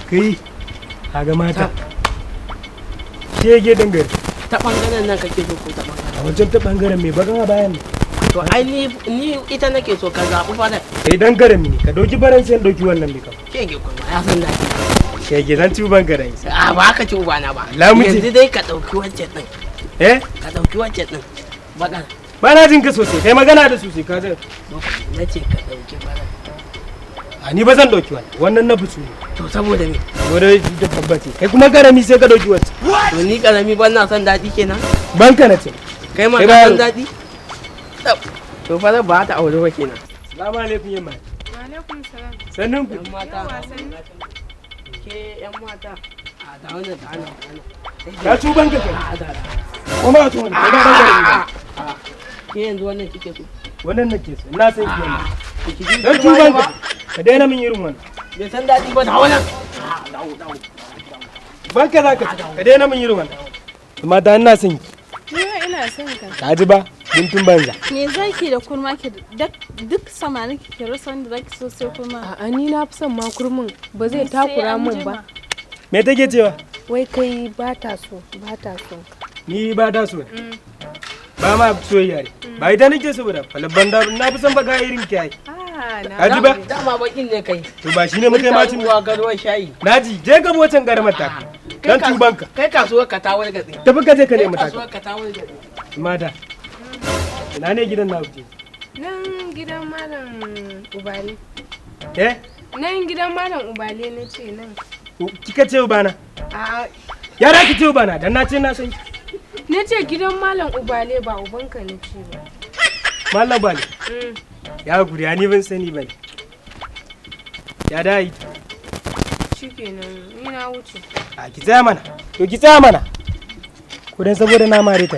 Kai, kaga mata. Shege dangare. Ta bangaren nan kake so ko ta bangaren? A wancan ta bangaren mai bakan a bayan ne. To ai ni ita nake so, ka zaɓi farar. Kai dan garami ne, ka dauki baran sai in dauki wannan mai kafa. Shege kuma ya san daɗi. Shege, zan ci uban garan. A ba ka ci ubana ba. Lamuji. Yanzu dai ka ɗauki wancan ɗin. Eh? Ka ɗauki wancan ɗin. Bakar. Ba na jin ka sosai, kai magana da sosai ka zai. Na ce ka ɗauki farar. A ni ba zan dauki wannan, wannan na fitsu ne. To saboda me? Saboda da tabbace. Kai kuma garami sai ka dauki wancan. To ni karami ban na son daɗi kenan. Banka na ce. Kai ma Kai ka ba san daɗi? Tab. To farar ba ta aure ba kenan. Salamu alaikum yamma. Wa alaikum salam. Sannun ku. Yan mata. Yawwa, sannu. Ke yan mata. A da wannan, da wannan, da wannan. Ka ci uban ka kai. A da da. Kuma a tuwon, kai ba dan garami ba. Ke yanzu wannan kike so? Wannan nake so, ina son ki yamma. Ki ji Dan tuban ka. Ka daina min irin wannan. Bai san daɗi ba, da wannan. A dawo, dawo. Banka za ka ci, ka daina min irin wannan. Mata, ina son ki. Ni ma ina son ka. Ka ji ba? Guntun banza. Me zaki da kurma ke duk samarin ki rasa wanda zaki so sai kurma? A'a, ni na fi son ma kurmin, ba zai Sai takura an min jima. ba. Me take cewa? Wai kai ba ta so, ba ta so. Ni ba ta so ne. Ba ma soyayya ne. Ba ita nake so ba da falabban da na fi son baka irin ki ai. Ah, na. Ka ji ba? Dama bakin ne kai. To ba shine muka yi macin. Uwa garuwar shayi. Naji, je ka bi wancan garamar ta. Dan tubanka. Kai kasuwar ka ta wargatse. Tafi ka je ka Kai nemi taka. kasuwar ka ta wargatse. Mata. Ina ne gidan na kuke? Nan gidan Malam Ubale. Eh? Nan gidan Malam Ubale na ce nan. Kika ce ubana? A'a, Yara ki ce ubana dan na ce na san ki. na ce gidan Malam Ubale, ba ubanka na ce ba. Mallam Bale. Mm. Ya guri ni ban sani bane. Ya dai. Shikenan, ni na wuce. A ki tsaya mana. To ki tsaya mana. Ko dan saboda na mare ta.